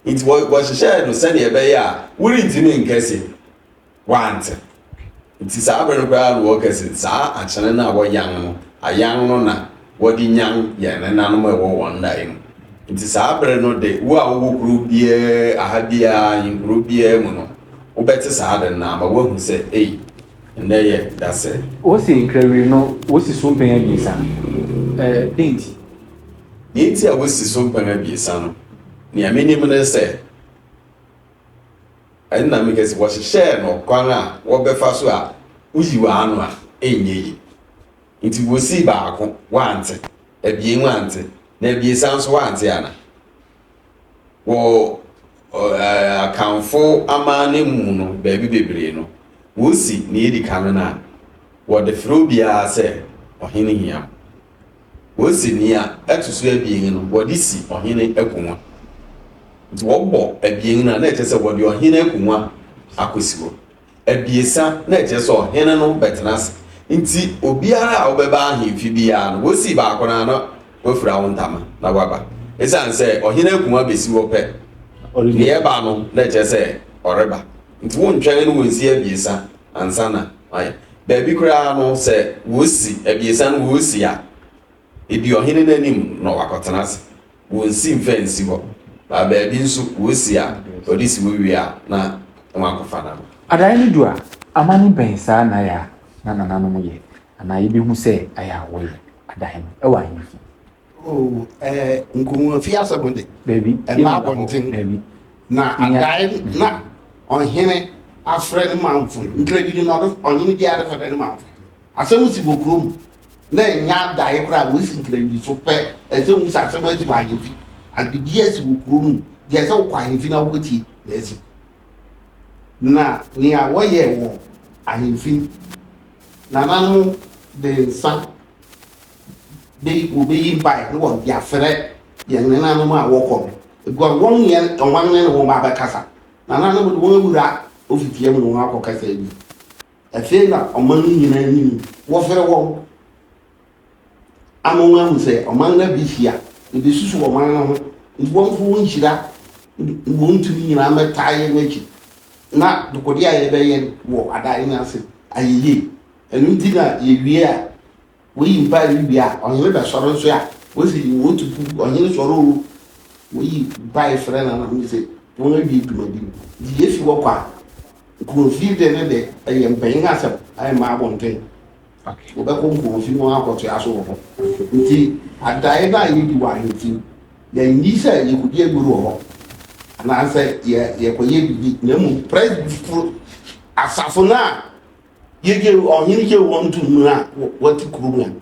Nti wɔhyehyɛɛ no sɛnea ɛbɛyɛ a worentumi nka se woante. Nti saa bere no koraa na wɔka se saa akyene no a wɔyan no, ayan no na wɔde nyan yɛn nenanom a ɛwɔ wɔn nnae mu. Nti saa bere no de, wo a wowɔ kurow biara, aha biara, ahenkurow biara mu no, wobɛte saa ade no na ama woahu sɛ, ei, Ndɛ yɛ dasɛ. Wose nkrawiri no wosi so mpɛn abiɛsa, dɛn nti? Nea enti a wosi so mpɛn abiɛsa no, nea minim ne sɛ, ɛno na meka sɛ wɔhyehyɛɛ no ɔkwan a wɔbɛfa so a woyi w'ano a ɛnyɛ yie. Nti wosii baako, woante, abien woante, na abiɛsa nso woante ana? Wɔ Akanfo amanne mu no, baabi bebree no, wosi nea edi kan no a, wɔde frɛ obiara sɛ Ɔhene Hiam. Wosi nea ɛto so abien no, wɔde si Ɔhene akongua. Nti wɔbɔ abien no a, na ɛkyerɛ sɛ wɔde Ɔhene akongua akosi hɔ. Abiɛsa, na ɛkyerɛ sɛ ɔhene no bɛtena ase. Enti obiara a wobɛba ahemfi biara no, wosii baako no ara na wafura wo ntama na woaba. Esiane sɛ ɔhene akuma besi hɔ pɛ, nea ɛba no, na ɛkyerɛ sɛ ɔreba. Enti wontwɛn na wonsi abiɛsa ansa na wɔayɛ. Baabi koraa no, sɛ wosi abiɛsa no wosi a, Edi ɔhene no anim na wakɔtena ase. Wonsi mfa nsi hɔ. Na baabi nso, wosi a, wɔde si hɔ wie a, na wɔakɔfa no aba. Adae no du a, amanne bɛn saa na ɛyɛ a na nananom yɛ anaa yebehu sɛ ɛyɛ a wɔyɛ adae no wɔ ahemfi? Oh, eh, nkonwomfi asɛm de, Dabi, ɛmma abɔnten. Dabi. Na adae na ɔhene afrɛ ne manfo, nkrabiri na ɔde ɔhene biara de frɛ ne manfo. Asɛm si wɔ kurom na ɛnyɛ adae koraa a wɔsi nkrabiri so pɛ, ɛsɛ wohu sɛ asɛm asi wɔ ahemfi. Ade bi asi wɔ kuro no mu, deɛ ɛsɛ wokɔ ahemfi na wokɔtie na asi. Na nea wɔyɛ wɔ ahemfi, nananom de nsa bɛyi, wɔbɛyi mpae na wɔde afrɛ yɛn nenanom a wɔkɔ no. Because wɔn yɛn wɔn ne wɔn ba bɛkasa. Nananom de wɔn awura ofitia mu na wɔn akɔkasa awie. Afei na ɔman no nyinaa nim, wɔfrɛ wɔn ama wɔahu sɛ ɔman no abehyia, ebesusu ɔman no ho, nti wɔmfa wɔn nhyira ne wɔn tumi nyinaa mmɛtaa yɛn akyi, na dekode a yɛbɛyɛ wɔ adan no ase ayɛ yie. Ɛno nti na yɛwie a, Woyi mpae no wie a, ɔhene bɛsɔre nso a, wose wɔtu pu, ɔhene sɔre oo, woyi mpae frɛ nananom se wɔn awie dwumadi no. Nti yefi hɔ kɔ a, nkurɔfie de no de, ɛyɛ mpanyin asɛm, ɛmma abɔnten. Wɔbɛkɔ nkurɔfie mu akɔtoa so wɔ hɔ. Nti adae no a yedi wɔ ahemfi no, yɛnyi sɛ yɛkɔdi agoru wɔ hɔ anaasɛ yɛkɔyɛ biribi, na mmom presbyfo asafo no a Yegye ɔhene gye wɔn to mu a wɔte kurom a,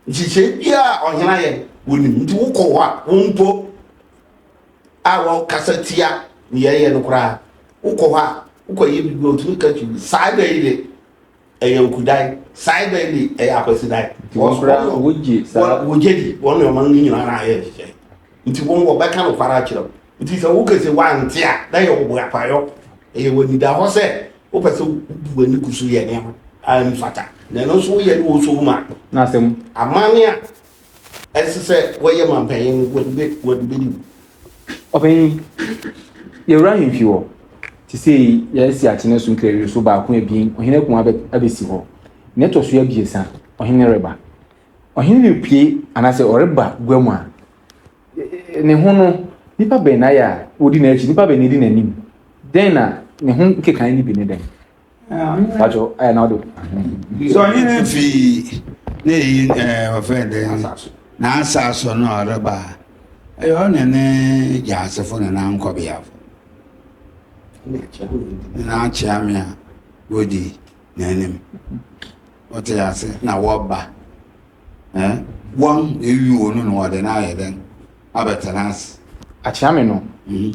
nhyehyɛe biara a ɔhene ayɛ wɔnim. Nti wokɔ hɔ a, wo mpo a wɔkasa tia nea ɛyɛ no koraa, wokɔ hɔ a, wokɔyɛ biribi a ɔtumi ka kyerɛ bi, saa da yi de ɛyɛ okudan, saa da yi de ɛyɛ akwasidan. Nti wɔn koraa wogye saa. Wɔgye di, wɔn ne ɔman no nyinaa na ayɛ nhyehyɛe. Nti wɔn wɔbɛka nokware akyerɛ wo. Nti sɛ wokɛ sɛ woante a, na ɛyɛ wo boapayɔ. Ɛyɛ w'anidahɔ sɛ wopɛ sɛ wobu w'ani gu so yɛ nneɛma a ɛmfata, na ɛno nso woyɛ ne wɔ so ma n'asɛm. Amanne a ɛsɛ sɛ wɔyɛ ma mpanyin no, wɔde bɛ wɔde bɛdi mu. Ɔpanyin, yɛwura ahemfi hɔ. Te sei yɛasi akyene so nkrawie so baako abien, ɔhene akumaa bɛ abɛsi hɔ. Nea ɛtɔ so abiɛsa, ɔhene reba. Ɔhene repue anaasɛ ɔreba gua mu a, Ne ho no, nnipa bɛn na ayɛ a wodi n'akyi? Nnipa bɛn na edi n'anim? Dɛn na ne ho nkekae no bi ne dɛn? Pacho, ayɛ na ɔde. Sɛ ɔhene fi ne yi ɛɛ wɔfrɛ dɛn n'asa so no ɔreba a, ɛyɛ ɔne ne gyaasefo ne n'ankɔbeafo ne n'akyeame a wodi n'anim. Wɔte ase na wɔba. Eh, wɔn eyi wɔn no na wɔde no ayɛ dɛn abɛtena ase. Akyeame no, mhm.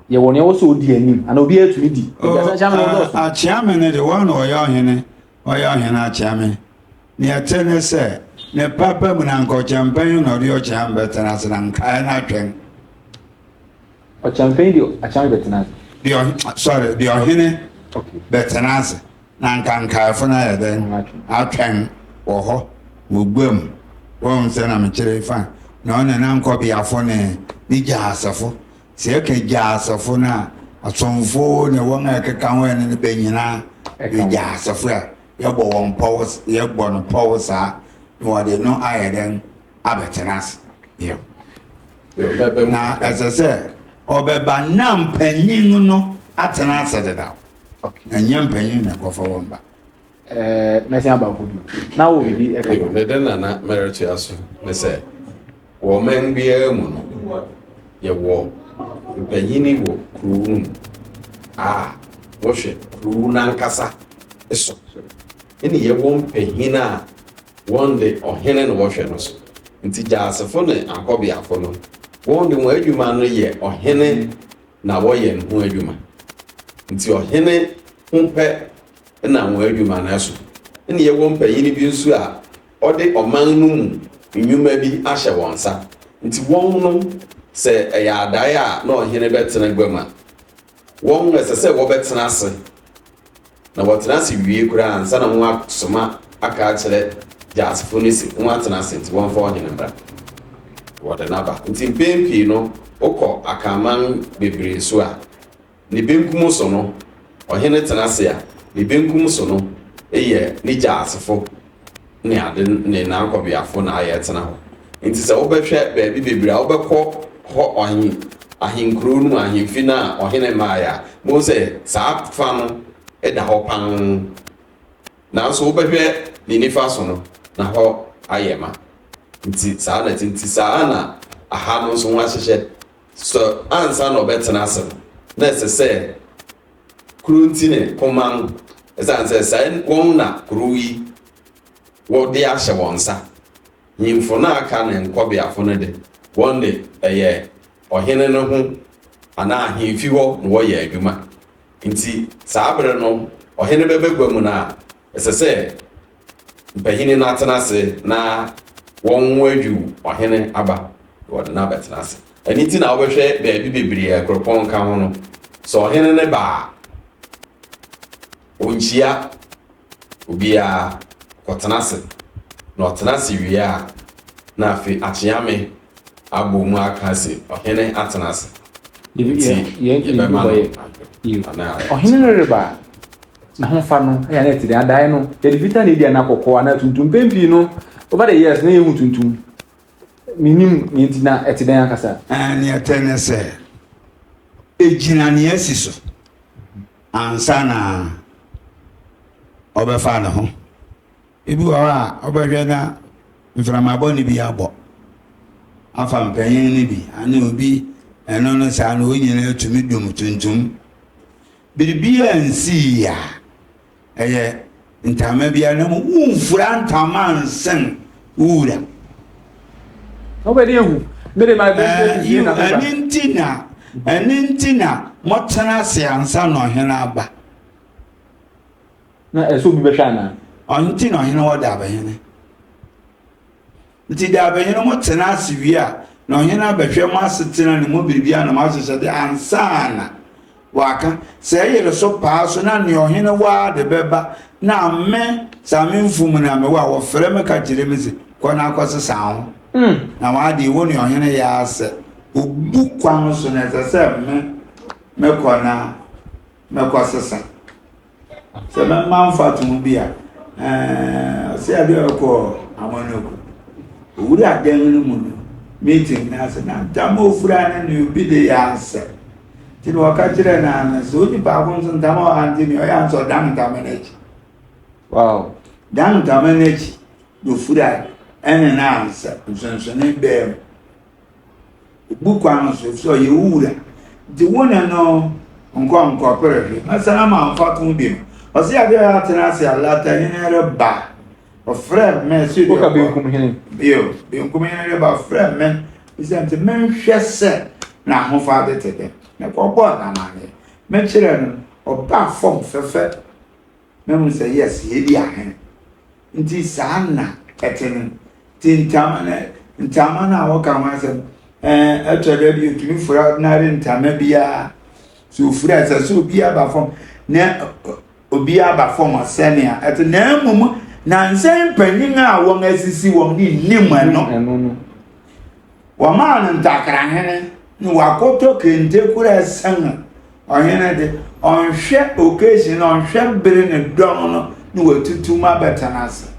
yɛwɔ nea ɛwɔ sɛ odi anim anaa obiara tumi di. Oh, akyeame no de wɔn na ɔyɛ ɔhene, ɔyɛ ɔhene akyeame. Nea ɛte ne sɛ ne papa mu na nka ɔkyɛmpɛn na ɔde ɔkyeame bɛtena ase na nkae no atwɛn. Ɔkyɛmpɛn de akyeame bɛtena ase. Deɛ sorry, deɛ ɔhene bɛtena ase. Na anka nkaefo no ayɛ dɛn atwɛn wɔ hɔ wɔ guam? Woahu sɛ na mekyerɛ yi fa na ɔne n'ankɔbeafo ne ne gyaasefo. Sɛ yɛka gyaasefo no a, asomfo ne wɔn a ɛkeka ho ɛne no bɛ nyinaa yɛ gyaasefo a yɛbɔ wɔn pɔw, yɛbɔ no pɔw saa na wɔde no ayɛ dɛn abɛtena ase. Na ɛsɛ sɛ ɔbɛba na mpanyin no atena ase dedaw. Ɛnyɛ mpanyin na ɛkɔfa wɔn ba. Ɛɛ mɛsen aba hɔ bio. Na wɔ biribi ɛka ho. Ne dɛn na na mɛretoa so ne sɛ wɔ ɔman biara mu no yɛwɔ mpanyini wɔ kurow no mu a wɔhwɛ kurow no ankasa so ɛne yɛwɔ mpanyin a wɔn de ɔhene na wɔhwɛ no so nti gyaasefo ne ankɔbeafo no wɔn de wɔn adwuma no yɛ ɔhene na wɔyɛ no ho adwuma. Nti ɔhene ho pɛ na wɔn adwuma no ɛso. Ɛna yɛwɔ mpanyin bi nso a ɔde ɔman no mu nnwuma bi ahyɛ wɔn nsa. Nti wɔn no sɛ ɛyɛ adae a na ɔhene bɛtena gua mu a, wɔn ɛsɛ sɛ wɔbɛtena ase Na wɔtena ase wie koraa ansa na wɔasoma aka akyerɛ Gyasefo no se wɔatena ase nti wɔmfa ɔhene mmra. Wɔde no aba. Nti mpɛn pii no wokɔ Akanman bebree so a, ne benkum so no ɔhene tena ase a, ne benkum so no yɛ ne Gyasefo ne ade ne n'ankɔbeafo na ayɛ tena hɔ. Nti sɛ wobɛhwɛ baabi bebree a wobɛkɔ hɔ ɔhen ahenkurow no mu ahemfi no a ɔhene mmaeɛ a, bohu sɛ saa fa no da hɔ pann. Nanso wobɛhwɛ ne nifa so no, na hɔ ayɛ ma. Nti saa na ɛte. Nti saa na aha no nso wɔahyehyɛ. Sɛ ansa na ɔbɛtena ase no, na ɛsɛ sɛ Kuro nti ne koma no, ɛsiane sɛ saa wɔn na kurow yi wɔde ahyɛ wɔn nsa. Nhemfo no a aka ne nkɔbeafo no de, wɔn de, ɛyɛ ɔhene no ho anaa ahemfi hɔ na wɔyɛ adwuma. Nti saa bere no ɔhene bɛba gua mu no a, ɛsɛ sɛ mpanyin no atena ase na wɔadwiw ɔhene aba na wɔde no abɛtena ase. Ɛno nti na wobɛhwɛ baabi bebree a kuropɔn ka ho no, sɛ ɔhene no ba a, onkyia. Obiara kɔtena ase. Na ɔtena ase wie a, na afei Akyeame abɔ mu aka se ɔhene atena ase. Nti yɛbɛma no adwo anaa? Ɔhene no reba a, n'ahofa no yɛ a na ɛte dɛn? Adae no, yɛde fitaa na edi anaa kɔkɔɔ anaa tuntum? Mpɛn pii no, over the years na yɛhu tuntum. Mennim nea enti, na ɛte dɛn ankasa? Nea ɛte ne sɛ, egyina nea asi so ansa na ɔbɛfa ne ho. Ebi wɔ hɔ a, wobɛhwɛ na mframa bɔne bi abɔ afa mpanyin no bi anaa obi ɛno no saa no wɔn nyinaa tumi dum tuntum. Biribi a nsii a ɛyɛ ntama biara na mmom womfura ntama nsen wo wura. Wobɛde ehu. Mede ma bɛ na ɛne nti na ɛne nti na mɔtena ase ansa na ɔhene aba. Na ɛsɛ obi bɛhwɛ anaa? Ɔno nti na ɔhene wɔ dabehene. Nti dabehene mo tena ase wie a, na ɔhene abɛhwɛ mo asetena ne mo biribiara na mo ahyehyɛde ansa na waka. Sɛ ɛyere so paa so na nea ɔhene wɔ ara de bɛba na me saa me mfum na mewɔ a wɔfrɛ me ka kyerɛ me se kɔ na akɔsesa ho. Na w'adeɛ wo ne ɔhene yɛ ara sɛ obu kwan so na ɛsɛ sɛ me mekɔ na mɛkɔsesa. Sɛ mɛma mfatoho bi a, ɛɛ ɔsɛ adeɛ a ɔkɔ Amanoku. Owura dan no mu no, meeting no ase na ntam a ofura no ne obi de yɛ asɛ. Nti na ɔka kyerɛ no ano sɛ onipa ko nso ntam a ɔante ne ɔyɛ ansɛ ɔdan ntama no akyi. Wow. Dan ntama no akyi na ofura ɛne no ansɛ nsonsonoe bɛɛ mu. Obu kwan no so, efisɛ ɔyɛ wo wura. Nti wo ne no nkɔ nkɔpere hwee. Mɛsan ama mfatoho bio. Ɔse adeɛ a atena ase alata hene reba. Ɔfrɛ me sɛ Woka benkum hene. Bio, benkum hene reba ɔfrɛ me. Bisa nti menhwɛ sɛ n'ahofade te dɛn. Mekɔbɔɔ no amanneɛ. Mekyerɛ no, ɔbaa fam fɛfɛ. Mehu sɛ yes, yɛdi ahene. Nti saa na ɛte no. Nti ntama no ntama no a wɔka ho asɛm ɛɛ ɛtɔ da bi otumi fura ordinary ntama biara. So ofura ɛsɛ sɛ obiara ba fam na obiara ba fam sɛnea ɛte na mmom nansa mpanyin a wɔn asisi wɔn ne nim ɛno. Wɔmaa no ntakrahene na wakɔtɔ kente koro a ɛsɛn ɔhene de. Ɔnhwɛ occasion no, ɔnhwɛ bere ne dɔm no na watutu mu abɛtena ase.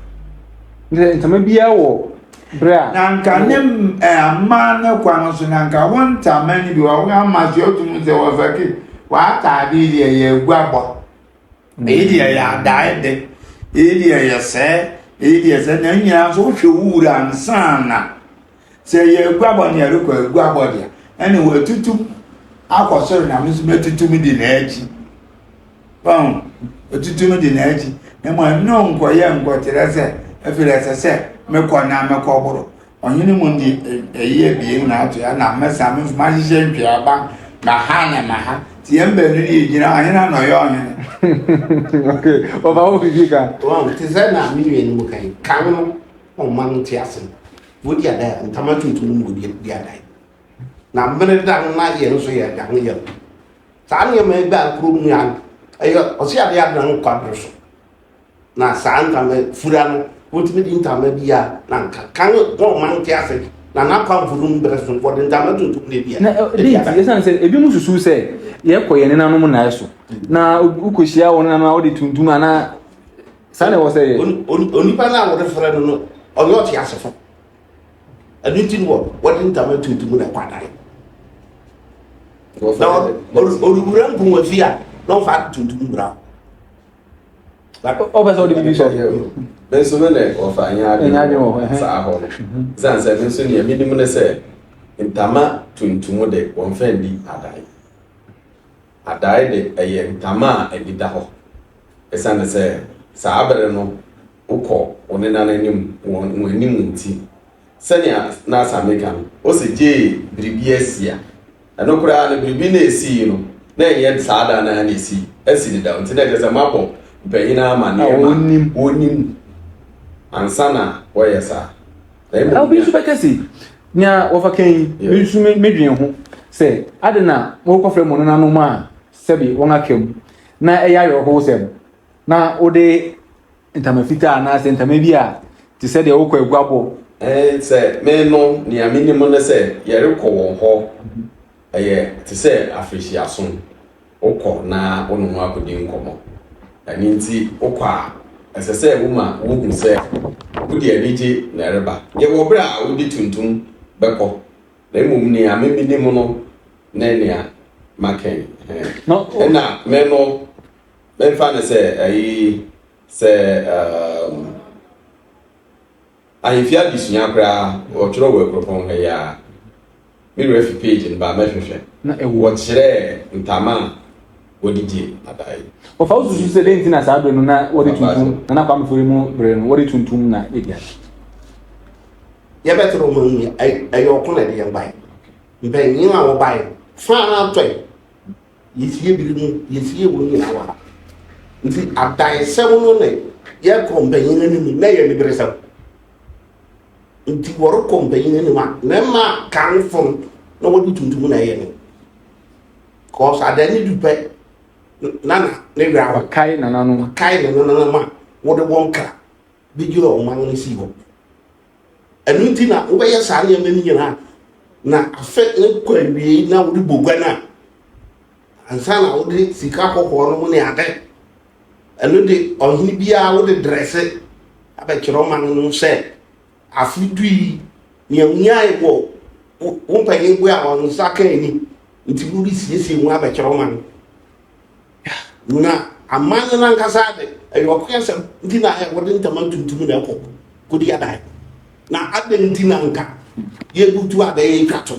Ntama biara wɔ bere a. Na nka ne aman ne kwan so na nka wo ntama no bi wɔ ama so otum sɛ wɔfa ke w'ataade yi deɛ yɛ aguabɔ. Eyi deɛ yɛ adae de, eyi deɛ yɛ sɛɛ, eyi deɛ sɛ na nyinaa nso wohwɛ wo wura ansa na sɛ yɛ aguabɔ ne yɛrekɔ aguabɔ deɛ ɛne wɔatutum akɔ soro na me nso mɛtutum di n'akyi wɔn atutum di n'akyi na mmom ɛno nkɔyɛ nkɔkyerɛ sɛ afei ɛsɛ sɛ mekɔ na mekɔboro Ɔhene mu de ɛyi abien na ato ya na mɛsa me nso mahyehyɛ ntweaban ma ha na ma ha nti yɛn baanu no yɛgyina ɔhene na ɔyɛ ɔhene. Okay, ɔba wo biribi ka. Wɔn te sɛ na me nua no mu kan kan no ɔma no te ase no wodi adan ntama tuntum no mu di adan na mmere da no na yɛn nso yɛ da ho yɛ no saa nneɛma yi baa kurom mu ya ɛyɛ ɔsi adeɛ adan kɔ abere so. Na saa ntama fura no, wotumi de ntama bi a na nka kan wɔn man te ase na n'apamfo no bere so wɔde ntama tuntum na ebi a. Na de nti esan sɛ ebi mu susu sɛ yɛkɔ yɛn nenanom nnae so na wokɔhyia wɔn nenanom a wode tuntum anaa saa na ɛwɔ sɛ yɛ. Onipa no a wɔde frɛ no no ɔnyɛ ɔte asefo ɛno nti no wɔde ntama tuntum na ɛkɔ adae na ɔrewura nkonwa fi a na ɔfa tuntum bra. Ɔpɛ sɛ ɔde biribi sɔ. Me nso me ne wɔfa nyɛ adwene wɔ saa hɔ no. Ɛsiane sɛ me nso nea menim ne sɛ ntama tuntum de wɔmfa nni adae. Adae de ɛyɛ ntama a ani da hɔ. Ɛsiane sɛ saa bere no wokɔ wo nena no anim wɔn anim nti. Sɛnea na Sami ka no, ose gyee biribi asi a, ɛno koraa no biribi na esii no, na ɛnyɛ saa da no ara na esii, asi dedaw nti na ɛkyerɛ sɛ moabɔ mpanyin amanneɛ ma wɔnim ansa na wɔyɛ saa. Na mmom Obi nso bɛka se, nea wɔfa kan yi, me nso medwen ho sɛ, ade na morekɔfrɛ mo nenanom a sɛbe wɔn aka mu, na ɛyɛ awerɛhowsɛm, na wode. ntama fitaa anaasɛ ntama bi a te sɛ deɛ wokɔ aguabɔ. Ɛɛ sɛ me no nea menim ne sɛ yɛrekɔ wɔn hɔ ɛyɛ te sɛ afirihyiaso wokɔ na wo ne ho akɔdi nkɔmmɔ. Ɛno nti wokɔ a ɛsɛ sɛ woma wohu sɛ wode anigye na ɛreba. Yɛwɔ berɛ a wode tuntum bɛkɔ na mmom nea me menim no ne nea maka yi. Ɛna me no memfa ne sɛ ayi sɛ ahemfie adesua koraa wɔtwerɛ wɔ Akuropɔn ha yi a me werɛ fi page no ba mɛhwehwɛ. Wɔkyerɛɛ ntama a wɔde gye adae. Wɔfa wo susu sɛ dɛn nti na saa bere no na wɔde tuntum Nana Kwame Fori mu bere no wɔde tuntum na edi ade. Yɛbɛtena ɔman mu ɛyɛ ɔko na ɛde yɛn bae. Mpanyin a wɔbae no faa no atɔe. Yɛsie biri mu, yɛsie wɔn nyinaa wɔ ha. Nti adaesɛm no ne yɛkɔ mpanyin anim na ɛyɛ aniberesɛm. Nti wɔrekɔ mpanyin anim a, na ɛma kanfo no na wɔde tuntum na ɛyɛ no. Kɔs adan ne du pɛ na na ne werɛ aho. Wɔkae nananom. Wɔkae ne nananom a wɔde wɔn kra bɛgyina ɔman no sii hɔ. Ɛno nti na wobɛyɛ saa nneɛma no nyinaa na afe no kɔ awiei na wode bɔ gua no a ansa na wode sika kɔkɔɔ no mu ne ade ɛno de ɔhene biara wode drɛse abɛkyerɛ ɔman no sɛ afe du yi nea wonyae wɔ wo mpanyin boa a wɔn nsa ka ani nti wode siesie mu abɛkyerɛ ɔman no. Na aman no ankasa de, ɛyɛ ɔko asɛm nti na wɔde ntama tuntum na ɛkɔ kodi adan. Na adɛn nti na nka yɛbutu adan yɛtwa to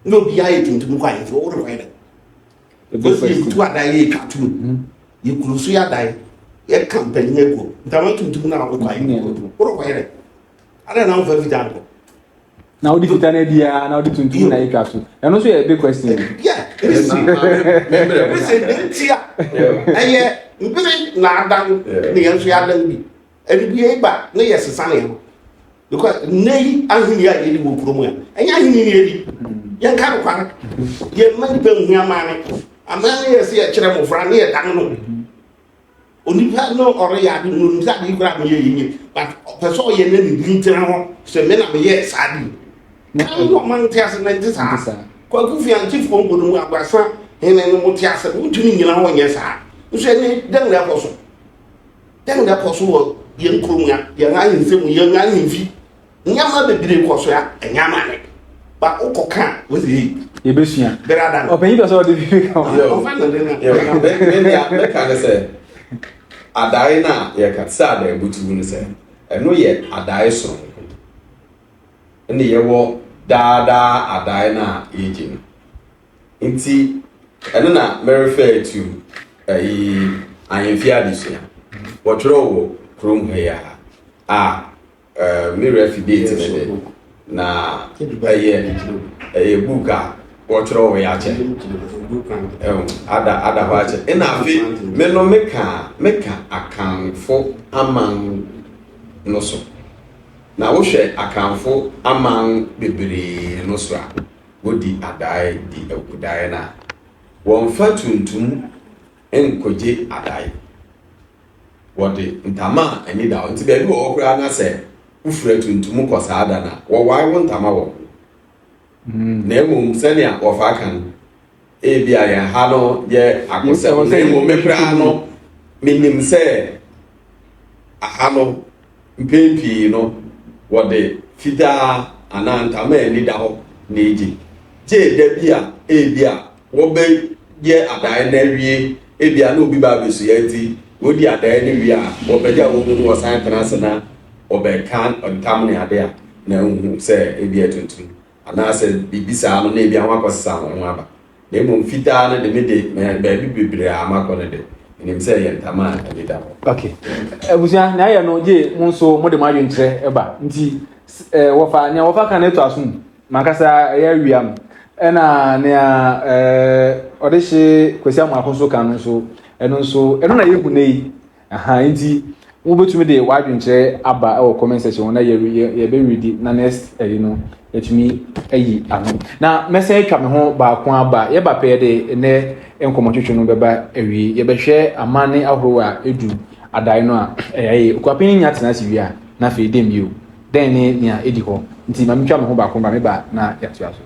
na obiara yɛ tuntum kɔ ahemfo wode kɔyɛ dɛ? Wɔsi yɛbutu adan yɛtwa to mu yɛkuro so yɛ adan yɛka mpanyin aguo ntama tuntum na wode kɔ ahemfo wode kɔyɛ dɛ? Adɛn na womfa fitaa nkɔ? Na wode fitaa no adi a na wode tuntum na atwa so. Ɛno nso yɛ big question. Ɛsɛ nti a ɛyɛ mbere na adan ne yɛn nso yɛadan bi. Ɛde bi ba ne yɛ sesa ne ho. Because nnɛ yi ahenni a yɛdi wɔ kurom a ɛnyɛ ahenni ne yɛdi. Yɛnka nokware. Yɛmma nnipa nhu amane. Amane yɛ sɛ yɛkyerɛ mmɔfra ne yɛdan no. Onipa no ɔreyɛ ade no onim sɛ ade yi koraa meyɛ yi nye but ɔpɛ sɛ ɔyɛ na ne din tena hɔ sɛ me na meyɛɛ saa ade yi. Kan no ɔma nte ase na nte saa. Kwaku Fiantifoɔ mpo no mu Aguasa hene no mo te ase no wontumi nnyina hɔ nyɛ saa. Nso ɛne dɛn na ɛkɔ so? Dɛn na ɛkɔ so wɔ yɛn kurom ha, yɛn ahemfie mu, yɛn ahemfi? Nneɛma bebree kɔ so a ɛnyɛ amane. Ba wokɔ ka a wɔsi ei. Yɛbɛsua. Bere ada no. Ɔpanyin pɛ sɛ ɔde biribi ka ho. Ɔfa no de no. Me nea mɛka ne sɛ adae no a yɛka te sɛ adae butuw no sɛ ɛno yɛ adae soronko. Ɛne yɛwɔ daa daa adae no a yɛgye no. Nti ɛno na me refer to ɛyi ahemfie adesua. Wɔtwerɛ wɔ kurom ha yi a a Eh, me werɛ fi date no de na ɛyɛ ɛyɛ book a wɔtwerɛ wɔ yɛ akyɛ ɛho ada ada hɔ akyɛ ɛna afe me no meka meka akanfo aman no so na wohwɛ akanfo aman bebree no so a wodi adae di awukudae no a wɔmfa tuntum nkogye adae. Wɔde ntama a ani da hɔ. Nti baabi wɔ hɔ koraa na sɛ wofura tuntum kɔ saa da no a, wɔwae wo ntama wɔ ho. Hmm. Na mmom sɛnea wɔfa ka no, ebi a yɛn ha no yɛ akosɛm. Na mmom me koraa no, menim sɛ aha no Mpɛn pii no, wɔde fitaa anaa ntama a ani da hɔ na egye. Gye da bi a ebia wɔbɛyɛ adae no awie, ebia na obi ba abesua nti, wodi adae no wie a, wɔpagya wɔn mu na wɔsan tena ase na wɔbɛka ntam ne ade a, na wohu sɛ ebia tuntum anaasɛ biribi saa no na ebia wɔakɔsesa wɔn ho aba. Na mmom fitaa no de, me de, baabi bebree a makɔ no de, menim sɛ ɛyɛ ntama a ani da hɔ. Okay. Abusua, nea ayɛ no gye mo nso mo de mo adwenkyerɛ ɛba. Nti eh, wɔfa nea wɔfa ka no eto aso mu. Mankasa ɛyɛ awia no. Ɛna nea eh, ɔde hye Kwasi Amoako nso ka no nso, ɛno nso, ɛno na yɛhu nnɛ yi. Aha, nti wobɛtumi de w'adwenkyerɛ aba wɔ comment section hɔ na yɛbɛredi na next ɛyi no yɛtumi ayi ano. Na mɛsan atwa me ho baako aba. Yɛba pɛ yɛde nnɛ nkɔmmɔtwetwe no bɛba awie. Yɛbɛhwɛ amanne ahorow a ɛdu adae no a, ɛyɛ ayɛ. Okuapɛn nya tena ase wie a, na afei dɛn bio? Dɛn ne nea ɛdi hɔ? Nti ma metwa me ho baako ba, meba na yɛatoa so.